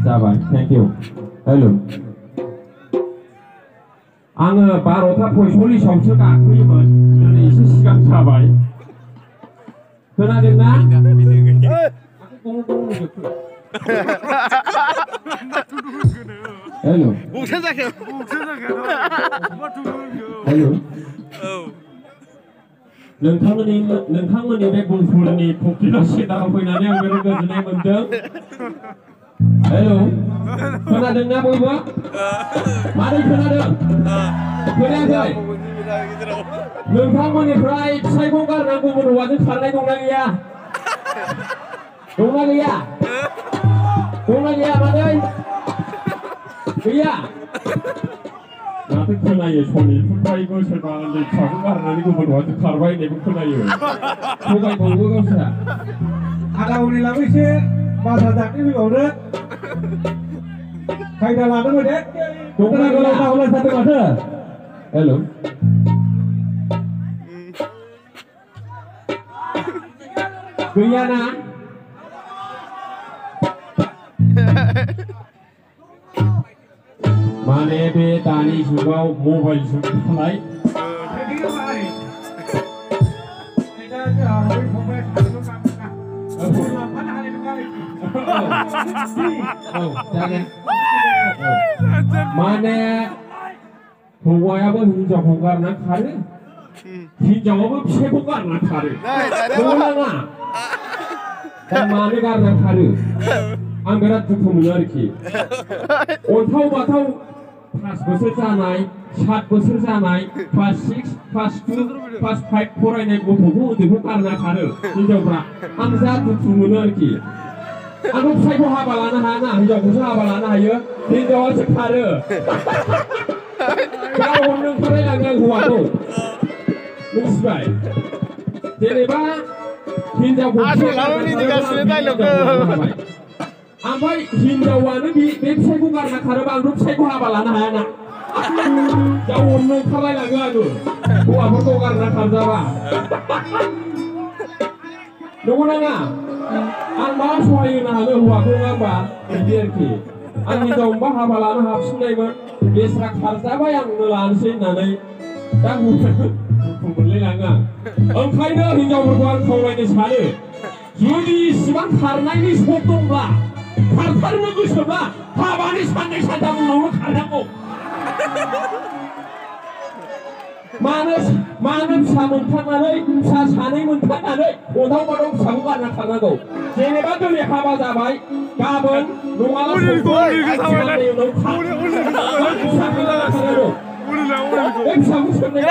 जाबाय thank you हेल' आङो 12:45आवसो गाखोयोमोन दिनै एसे सिगां जाबाय खोनादोंना हेल' हेल' नोंथांमोननि बे गुलफुरनि फुख्रिला सेन्टाराव फैनानै आं बिराद गोजोननाय मोनदों हेल' खोनादोंना बयबो मारै खोनादों खोनायाखै नोंथांमोननिफ्राय फिसाइखौ गारना गुबुन हौवाजों खारनाय दंना गैया दंना गैया दंना गैया मादै गैया माथो खोनायो सनिफोरनिफ्रायबो सोरबा उन्दै फिसाखौ गारनानै गुबुन हौवाजों खारबाय होननायबो खोनायो थगायबावो गावसोरा आगावनि लाबो एसे बाजार जाखै फैबावदो खायदा लादोंमोन दे दंना गैया दावला जादों माथो हेल' गैयाना माने बे दानि जुगाव मबाइल जुग नालाय माने हौवायाबो हिनजावखौ गारना खारो हिनजावाबो फिसाइखौ गारना खारो नङा दा मानो गारना खारो आं बिराद दुखु मोनो आरोखि अन्थाव बाथाव 5 बोसोर जानाय 7 बोसोर जानाय क्लास 6 क्लास 2 क्लास 5 फरायनाय गथ'खौ उन्दैखौ गारना खारो हिनजावफ्रा आं जा दुखु मोनो आरोखि आंथ' फिसाइखौ हाबा लानो हायाना हिनजावखौसो हाबा लानो हायो हिनजावासो खारो गाव हरनो ओंखारलायलाङो आं हौवाखौ मिथिबाय जेनेबा हिनजावखौ ओमफ्राय हिनजावानो बे फिसाइखौ गारना खारोबा आंथ' फिसाइखौ हाबा लानो हायाना गाव हरनो ओंखारलायलाङो आङो हौवाफोरखौ गारना खारजाबा नंगौ नाङा आं मा सहाय होनो हानो हौवाखौ नङा होमबा बिदि आरोखि आं हिनजावनोबा हाबा लानो हाफिननायमोन बेस्रा खारजाबाय आंनो लानोसै होननानै दा दुखु मोनलायलाङो आं ओंखायनो हिनजावफोरखौ आं खावलायनो सानो जुदि इसिबां खारनायनि सम दंब्ला खारथारनो गोसोब्ला हाबानि 2 3 उनावनो खारनांगौ मानो फिसा मोनथारनानै फिसा 2 मोनथारनानै अन्थाव बाथाव फिसाखौ गारना खारनांगौ जेनेबा दिनै हाबा जाबाय गाबोन नङाबा फिसाखौ सोंनाय